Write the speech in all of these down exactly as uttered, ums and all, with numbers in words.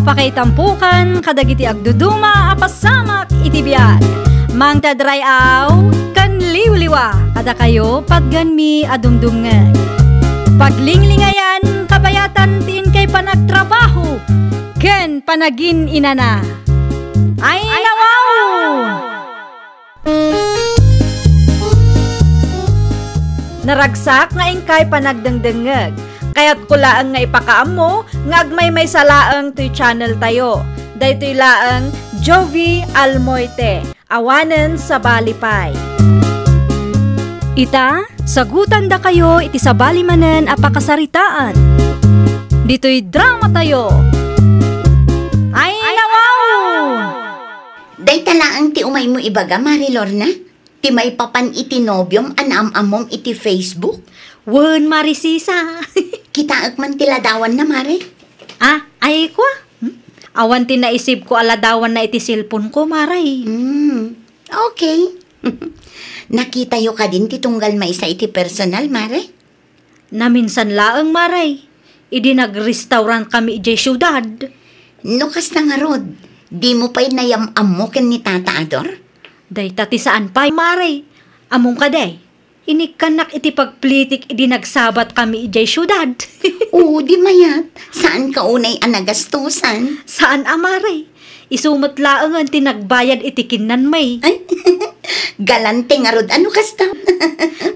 Pakaitampokan kadagiti agduduma a pasamak iti biag. Mangted ray-aw ken liwliwa kadakayo patgenmi a dumdumngeg. Paglinglingayan kabayatan ti inkay panagtrabaho ken panagin-inana. Ay, nawaw! Naragsak nga inkay panagdengdengngeg. Kayatko laeng nga ipakaammo nga agmaymaysa laeng toy channel tayo. Daytoy laeng Jovie Almoite, awanen sabali pay. Ita, sagutandakayo iti sabali manen a pakasaritaan. Ditoy drama tayo. Ay, nawaw! Dayta laeng ti umaymo ibaga, Mare Lorna? Ti maipapan iti nobiom a naam-ammom iti Facebook? Wen, Mare Sisa. Kitaek man ti ladawanna, Mare. Ah, ay, kwa? Hmm? Awan ti naisibko a ladawanna iti cellphone ko, Mare. Hmm, okay. Nakitayo kadin ti tunggal maysa iti personal, Mare? Naminsan laeng, Mare, idi nag-restaurant kami idiay siudad. No kasta ngarud, dimo pay nayam-ammo ken ni Tata Ador? Dayta ti saan pay, Mare. Ammom kadi, inikkannak iti pagplitik idi nagsabat kami idiay siudad. Oo, di mayat. Saanka unay a nagastusan? Saan a, Mare. Isu met laengen ti nagbayad iti kinnanmi. Ay, galante ngarud a no kasta.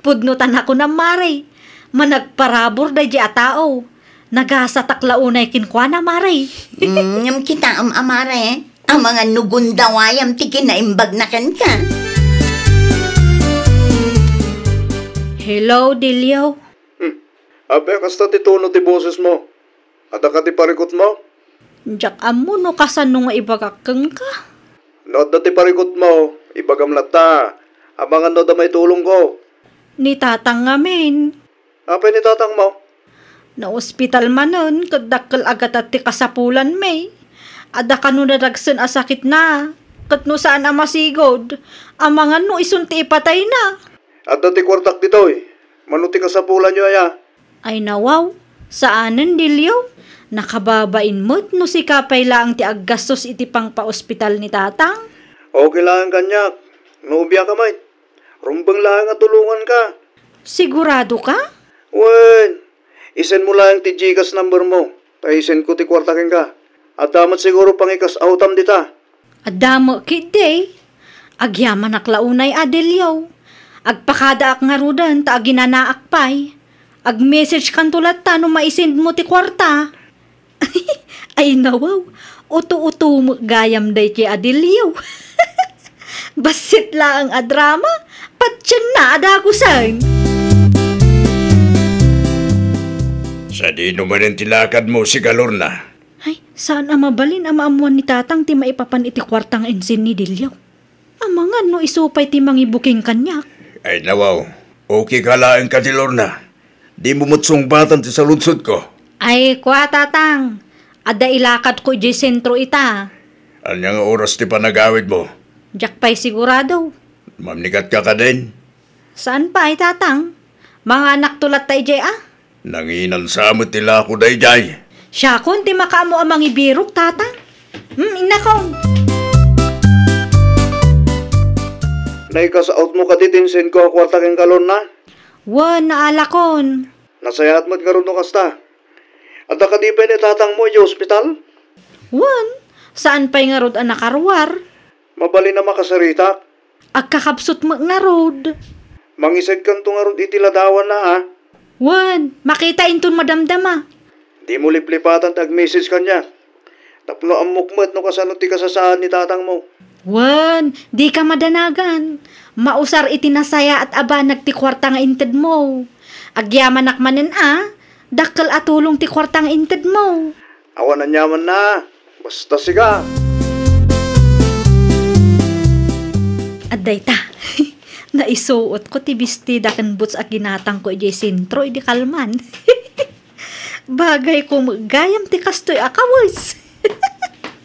Pudno ta nakunam, Mare. Managparabur daydiay a tao. Nagasatak la unay kenkuana, Mare. Mm, ngem kitaem a, Mare, amangan no gundawayam ti kinaimbagna kenka. Hello, Dilio. Hmm. Apay a kasta ti tono ti bosesmo? Adda kadi parikutmo? Diak ammo no kasano nga ibagak kenka. No adda ti parikutmo, ibagam latta. Amangan no adda maitulongko. Ni Tatang ngamin. Apay ni Tatangmo? Naospital manen ket dakkel a gatat ti kasapulanmi. Adda kano nadagsen a sakitna, ket no saan a masigud, amangan no isun ti ipatayna. Adda ti kuartak ditoy. Mano ti kasapulanyo aya? Ay nawaw, saanen, Dilio. Nakababain met no sika pay laeng ti aggastos iti pangpaospital ni Tatang. Okay laeng kaniak. No ubiaka met, rumbeng laeng a tulonganka. Sigurado ka? Wen, isend mo laeng ti GCash number mo, ta isend ko ti kuarta kenka. Adda met siguro pangi-cash outam dita. Adda met ketdi. Agyamanak la unay, Adelio. Agpakadaak ngaruden ta aginanaak pay. Ag-message kanto latta no maisend mo ti kuarta. Ay, nawaw, uto-uto met gayam daytoy a Dilio. Bassit laeng a drama, patienna a dagusen. Sadino manen ti lakadmo, Sigalorna? Ay, saan a mabalin a maammuan ni Tatang ti maipapan iti kuarta nga insin ni Dilio. Amangan no isu pay ti mangibuking kaniak. Ay, nawaw. Okay ka laeng kadi, Lorna. Dimo met sungbatan ti saludsodko. Ay, kua, Tatang. Adda ilakadko idiay sentro ita. Ania nga oras ti panagawidmo? Diak pay sigurado. Mamnikat ka kadin? Saan pay, Tatang? Manganakto latta idiay, a? Nanginansa met ti lako daydiay. Siakon ti makaammo a mangibirok, Tatang. Hmm, innakon. Naikasaot mo kadi ti insend ko a kuarta kenka, Lorna? Wen, naalakon. Nasayaat met ngarud no kasta. Adda kadi pay ni tatangmo idiay ospital? Wen, saan pay ngarud a nakaruar. Mabalin a makasaritak. Agkakabsut met ngarud. Mangisedkanto ngarud iti ladawanna, a? Wen, makita inton madamdama. Dimo liplipatan ti ag-message kaniak. Tapno ammok met no kasano ti kasasaan ni tatangmo. Wen, dika madanagan. Mausar iti nasayaat a banag ti kuarta nga intedmo. Agyamanak manen a, dakkel a tulong ti kuarta nga intedmo. Awan aniamanna, basta sika. Adda ita. Naisuotko ti bestida ken boots a ginatangko idiay sentro idi kalman. Bagayko met gayam ti kastoy a kawes.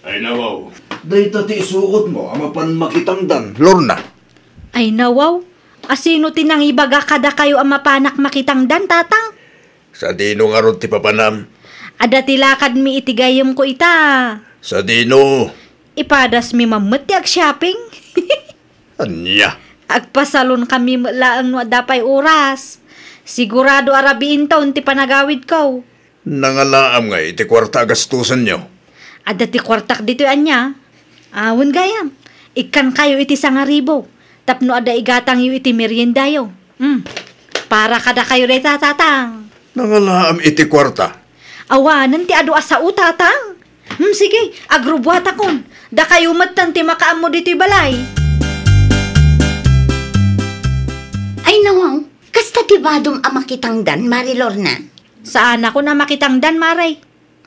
Ay, nawaw. Dayta ti isuotmo a mapan makitangdan, Lorna. Ay, nawaw. Asino ti nangibaga kadakayo a mapanak makitangdan, Tatang? Sadino ngarud ti papanam? Adda ti lakadmi iti gayyemko ita. Sadino? Ipadasmi man met ti ag-shopping. Ania? Agpasalonkami met laeng no adda pay oras. Sigurado a rabii inton ti panagawidko. Nangalaam ngay iti kuarta a gastusenyo? Adda ti kuartak ditoy ania. Awan gayam. Ikkankayo iti sangaribu tapno adda igatangyo iti meriendayo. Hmm. Para kadakayo dayta, Tatang. Nangalaam iti kuarta. Awanen ti adu a sao, Tatang. Hmm, sige, agrubuatakon. Dakayo metten ti makaammo ditoy balay. Ay, nawaw, kasta ti badom a makitangdan, Mari Lorna? Saanakon a makitangdan, Mare.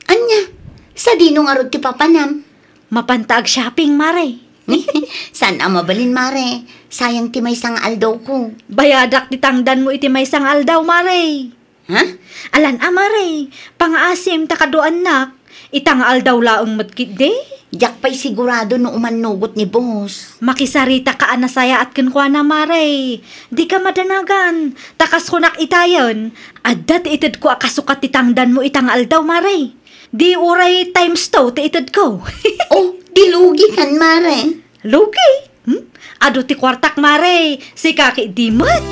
Ania? Sadino ngarud ti papanam? Mapanta ag-shopping, Mare. Saan a mabalin, Mare. Sayang ti maysa nga aldawko. Bayadak ti tangdanmo iti maysa nga aldaw, Mare. Ha? Alan a, Mare. Pangaasim ta kaduaannak. Ita nga aldaw laeng met ketdi. Diak pay sigurado no umannugot ni boss. Makisarita ka a nasayaat kenkuana, Mare. Dika madanagan. Ta kas kunak itayen, adda ti itedko a kasukat ti tangdanmo ita nga aldaw, Mare. Di uray times two ti itedko. Oh, di lugi kan, Mare. Lugi? Hmm? Adu ti kuartak, Mare. Sika ketdi met.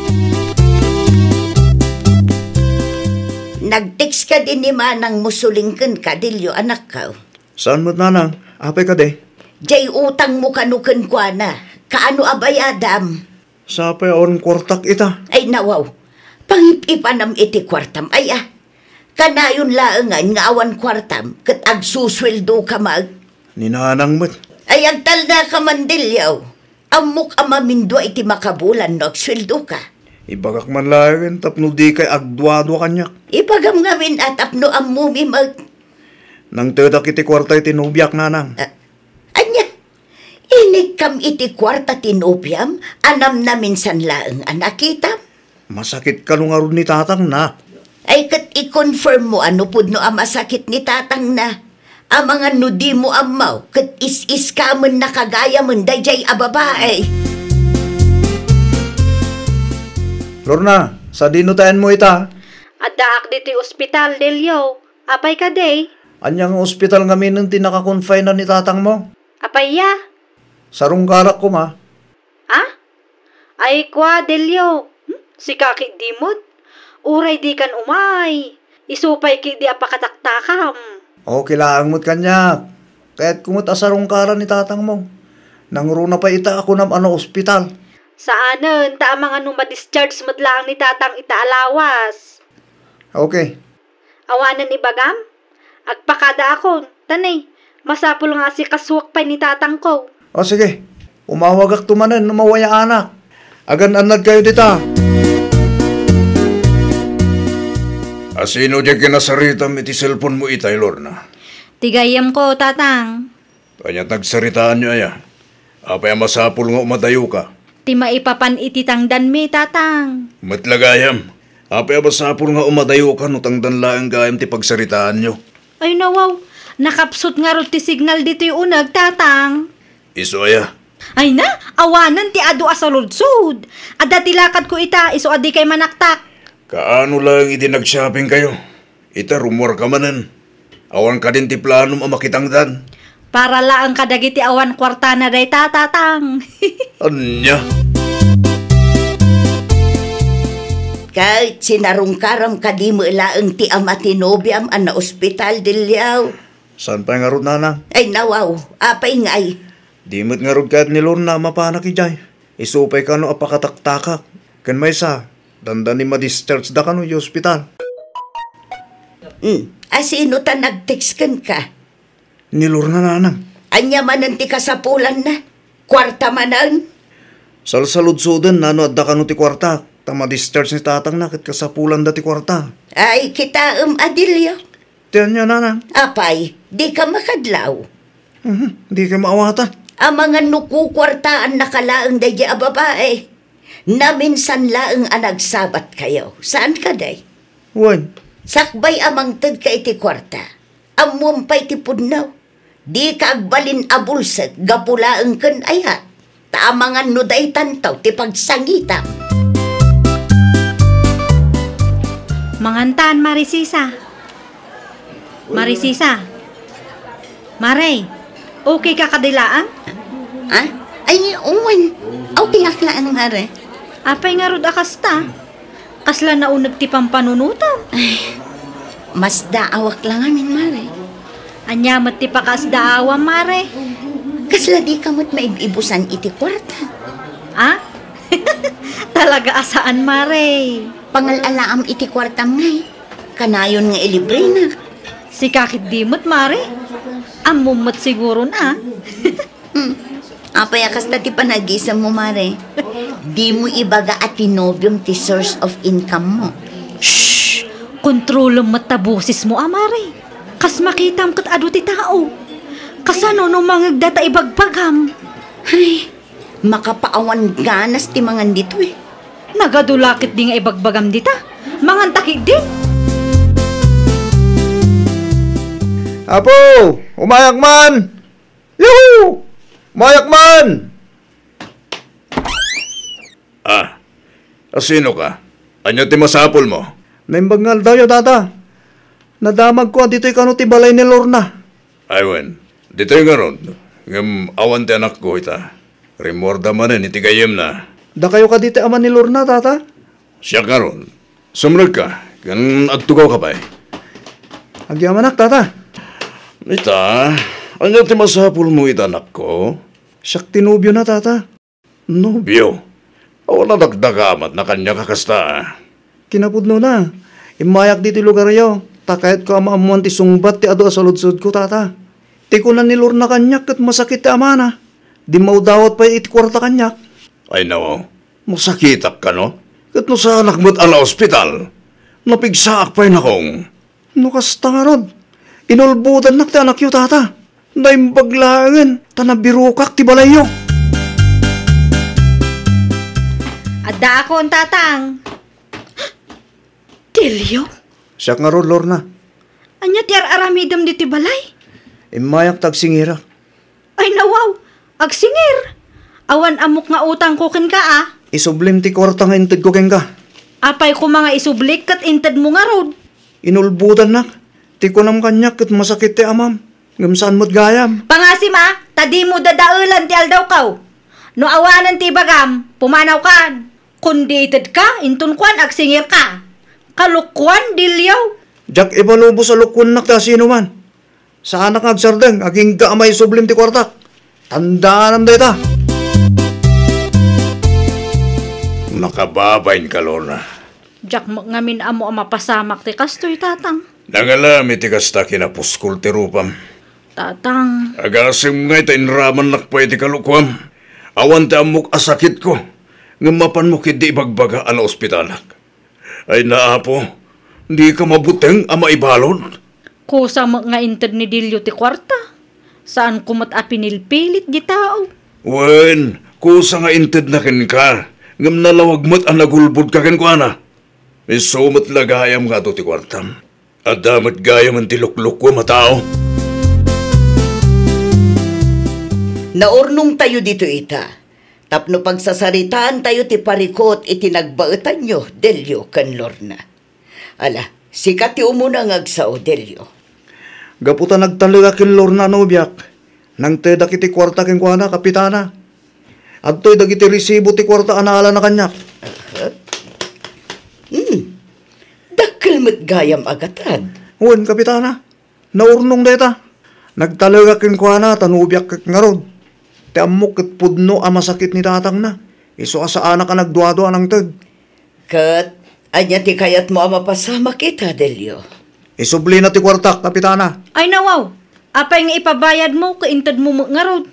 Nag-text kadi ni manangmo suling kenka, Delio, anakko? Saan met, Nanang? Apay kadi? Diay utangmo kano kenkuana. Kaano a bayadam? Sapay awan kuartak ita. Ay, nawaw. Pangip-ipanam iti kuartam, ay, a. Kanayon laengen nga awan kuartam, ket agsusueldoka met. Ni Nanang met. Ay, agtalnaka man, Delio. Ammok a mamindua iti makabulan no agsueldoka. Ibagak man laengen tapno dikay agduadua kaniak. Ibagam ngamin a tapno ammomi met. Nangtedak iti kuarta iti nobiak, Nanang. Ah, ania? Inikkam iti kuarta ti nobiam a namnaminsan laeng a nakitam? Masakit kano ngarud ni tatangna? Ay, ket i-confirm mo a no pudno a masakit ni tatangna. Amangan no dimo ammo, ket is-iskamen na kagayamen daydiay a babae. Lorna, sadino taenmo ita? Addaak ditoy ospital, Delio. Apay kadi? Ania nga ospital ngaminen ti nakakonfina ni tatangmo? Apay ya? Sarungkarak koma. Ha? Ay, kua, Delio. Hmm? Sika ketdi met? Uray dikan umay. Isu pay ketdi a pakataktakam. Okay laeng met kaniak. Kayatko met a sarungkaran ni tatangmo. Nangruna pay ita a kunam a naospital. Saanen, ta amangan no ma-discharge met laeng ni tatang ita a lawas. Okay. Awanen ibagam? Agpakadaakon, ta ne, masapul nga asikasuak pay ni tatangko. O sige, umawagakto manen no mawayaanak. Agan-annadkayo dita. Asino diay kinasaritam iti cellphone mo itay, Lorna? Ti gayyemko, tatang. Ania ti nagsaritaanyo aya? Apay a masapul nga umadayoka? Ti maipapan iti tangdanmi, tatang. Met la gayam, apay a masapul nga umadayoka no tangdan laeng gayam ti pagsaritaanyo? Ay, nawaw, nakapsut ngarud ti signal ditoy uneg, tatang. Isu aya? Ay na, awanen ti adu a saludsod. Adda ti lakadko ita, isu a dikay manaktak. Kaano laeng idi nag-shoppingkayo? Ita, rummuarka manen. Awan kadin ti planom a makitangdan? Para laeng kadagiti awan kuartana dayta, tatang. Ania? Ket sinarungkaram kadi met laeng ti ama ti nobiam a naospital, Diliaw? Saan pay ngarud, nanang? Ay, nawaw. Apay ngay? Di met ngarud kayat ni Lorna a mapanak idiay. Isu pay kano a pakataktakak. Ken maysa, dandani ma-discharge da kano idiay ospital. Hmm, asino ta nag-text kenka? Ni Lorna, nanang. Ania manen ti kasapulanna? Kuarta manen? Salsaludsoden nano adda kano ti kuarta, ta ma-discharge ni tatangna ket kasapulanda ti kuarta. Ay, kitaem, Adilio. Ti ania, nanang? Apay, dika makadlaw? Mhm, dika maawatan. Amangan no kukuartaannaka laeng daydiay a babae. Naminsan laeng a nagsabatkayo. Saan kadi? Wen. Sakbay a mangtedka iti kuarta, ammom pay ti pudno. Dika agbalin a bulsek gapu laeng ken ayat. Ta amangan no daytanto ti pagsangitam. Mangantan, Mari Sisa. Mari Sisa. Mare. Okay ka kadi laeng? Ah? Ay, wen. Okay ak laeng, Mare. Apay ngarud a kasta? Kasla nauneg ti pampanunotam? Ay, masdaawak la ngamin, Mare. Ania met ti pakaasdaawam, Mare? Kasla dika met maib-ibusan iti kuarta? Ah? Talaga a saan, Mare. Pangal-alaam iti kuartam ngay. Kanayon nga ilibrenak. Sika ketdi met, Mare. Ammom met siguron a. Hmm. Apay a kasta ti panagisemmo, Mare? Dimo ibaga a ti nobiom ti source of income mo. Shh! Kontrolem met ta bosesmo a, Mare. Kas makitam ket adu ti tao. Kasano no mangegda ta ibagbagam? Ay, makapaawan ganas ti mangan ditoy. Nagadu la ketdi nga ibagbagam dita. Manganta ketdi. Apo, umayak man! Yuhu! Umayak man! Ah, asino ka? Ania ti masapulmo? Naimbag nga aldawyo, Tata. Nadamagko a ditoy kano ti balay ni Lorna. Ay wen, ditoy ngarud, ngem awan ti anakko ita. Rimmuarda manen iti gayyemna. Dakayo kadi ti ama ni Lorna, Tata? Siak ngarud. Sumrekka, ken agtugawka pay. Agyamanak, Tata. Ita, ania ti masapulmo ita, anakko? Siak ti nobiona, Tata. Nobio? Awan a dakdakamatna kaniak a kasta. Kinapudnona, immayak ditoy lugaryo, ta kayatko a maammoan ti sungbat ti adu a saludsodko, Tata. Ti kuna ni Lorna kaniak ket masakit ti amana. Dimmawdawat pay iti kuarta kaniak. Ay, nawaw. Masakitak kano? Ket no saanak met a naospital, napigsaak pay, nakong. No kasta ngarud, inulbodannak ti anakyo, Tata. Naimbag laengen ta nabirokak ti balayyo. Addaakon, Tatang. Delio? Siak ngarud, Lorna. Ania ti ar-aramidem ditoy balay? Immayak ta agsingirak. Ay, nawaw! Agsingir! Awan ammok nga utangko kenka, a. Isublim ti kuarta nga intedko kenka. Apay koma nga isublik ket intedmo ngarud? Inulbodannak. Ti kunam kaniak ket masakit ti amam, ngem saan met gayam. Pangasim a, ta dimo dadaelan ti aldawko. No awanen ti ibagam, pumanawkan. Kundi itedka, inton kuan agsingirka. Kalokuan, Delio. Diak ibalubos a lokuannak ti asinoman. Saanak nga agsardeng, agingga a maisublim ti kuartak. Tandaanam dayta. Makababain ka, Lorna. Diak met ngamin ammo a mapasamak ti kastoy, Tatang. Nangalam iti kasta kinapuskol ti rupam. Tatang. Agasem ngay ta inramannak pay ti kalokuam. Awan ti ammok a sakitko, ngem mapanmo ketdi ibagbaga a naospitalak. Ay, Apo, dika mabuteng a maibalud? Kusa met nga inted ni Delio ti kuarta. Saanko met a pinilpilit ti tao. Wen, kusa nga intedna kenka, ngem nalawag met a nagulbodka kenkuana. Isu met la gayam nga adu ti kuartam. Adda met gayamen ti luklukuam a tao. Naurnongtayo ditoy ita, tapno pagsasaritaantayo ti parikut iti nagbaetanyo, Delio ken Lorna. Ala, sika ti umuna nga agsao, Delio. Gapu ta nagtalek a ken Lorna a nobiak, nangtedak iti kuarta kenkuana, Kapitana. Adtoy dagiti resibo ti kuarta a naalana kaniak. Aha. Hmm. Dakkel met gayam a gatad. Wen, Kapitana. Naurnong dayta. Nagtalek a kenkuana ta nobiak ket ngarud. Ti ammok ket pudno a masakit ni tatangna. Isu a saanak a nagduadua a nangted. Ket ania ti kayatmo a mapasamak ita, Delio? Isublina ti kuartak, Kapitana. Ay, nawaw! Apay nga ipabayadmo ket intedmo met ngarud?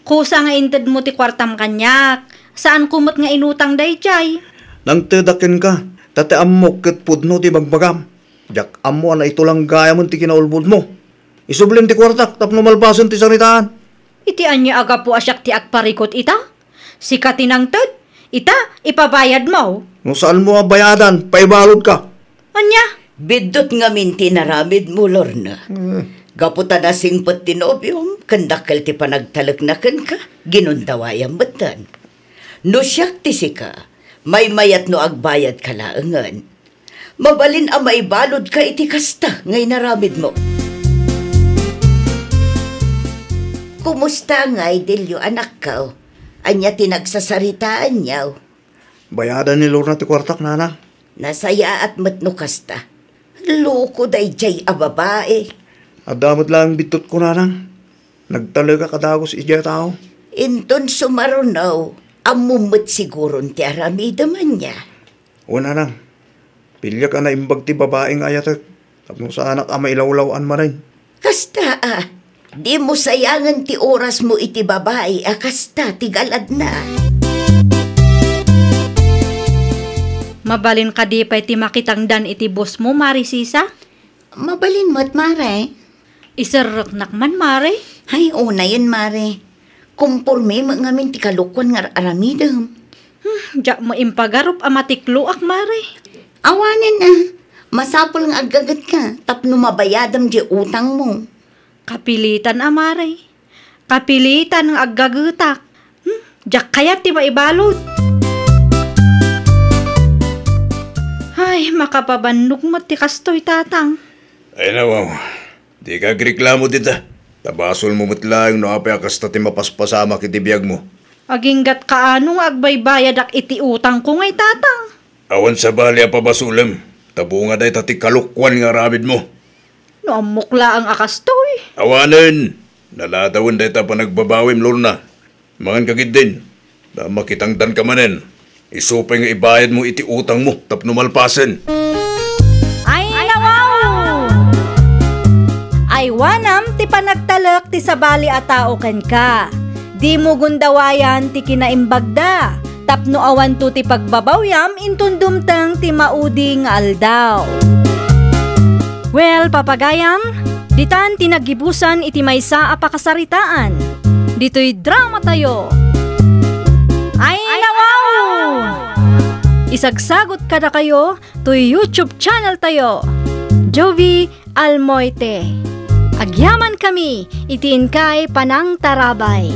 Kusa nga intedmo ti kuartam kaniak. Saanko met nga inutang daydiay. Nangtedak kenka, ta ti ammok ket pudno ti bagbagam. Diak ammo a naitulang gayamon ti kinaulbodmo. Isublim ti kuartak tapno malpasen ti saritaan. Iti ania a gapu a siak ti agparikut ita? Sika ti nangted? Ita, ipabayadmo. No saanmo a bayadan, paibaludka. Ania? Biddut ngamin ti inaramidmo, Lorna. Eh. Gapu ta nasingpet ti nobiom, ken dakkel ti panagtalekna kenka, ginundawayam metten. No siak ti sika, maymayat no agbayadka laengen. Mabalin a maibaludka iti kasta nga inaramidmo. Kumusta ngay, Delio, anakko? Ania ti nagsasaritaanyo? Bayadan ni Lorna ti kuartak, nanang. Nasayaat met no kasta. Loko daydiay a babai. Adda met laeng bittotko, nanang. Nagtalekak a dagus idiay a tao. Inton sumaruno, ammom met siguron ti aramidem ania. Wen, nanang. Piliak a naimbag ti babai nga ayatek tapno saanak a mailawlaw-an manen. Kasta a, dimo sayangen ti orasmo iti babai a kasta ti galadna. Mabalin kadi pay ti makitangdan iti bosmo, Mare Sisa? Mabalin met, Mare. Iserreknak man, Mare. Hay, unayen, Mare. Komporme met ngamin ti kalokuan nga ar-aramidem. Hmm, diak mo impagarup a matikloak, Mare. Awanen a, masapul nga aggagetka tapno mabayadam diay utangmo. Kapilitan a, Mare. Kapilitan nga aggagetak. Hmm, diak kayat ti maibalud. Ay, makapabannog met ti kastoy, tatang. Ay, nawaw. Dika agreklamo dita. Ta basolmo met laeng no apay a kasta ti mapaspasamak iti biagmo. Aginggat kaano nga agbaybayadak iti utangko ngay, tatang? Awan sabali a pabasolem, ta bunga dayta ti kalokuan nga aramidmo. No ammok laeng a kastoy. Awanen, naladawen dayta panagbabawim, Lorna. Mangan ka ketdin, ta makitangdanka manen. Isu pay nga ibayadmo iti utangmo tapno malpasen. Ay, nawaw! Aywanam ti panagtalek ti sabali a tao kenka. Dimo gundawayan ti kinaimbagda, tapno awanto ti pagbabawyam inton dumteng ti maudi nga aldaw. Well, papagayam, ditan ti naggibusan iti maysa a pakasaritaan. Ditoy dramatayo. Ay, nawaw! Isagsagot kadakayo toy YouTube channel tayo, Jovie Almoite. Agyaman kami iti inkay panangtarabay.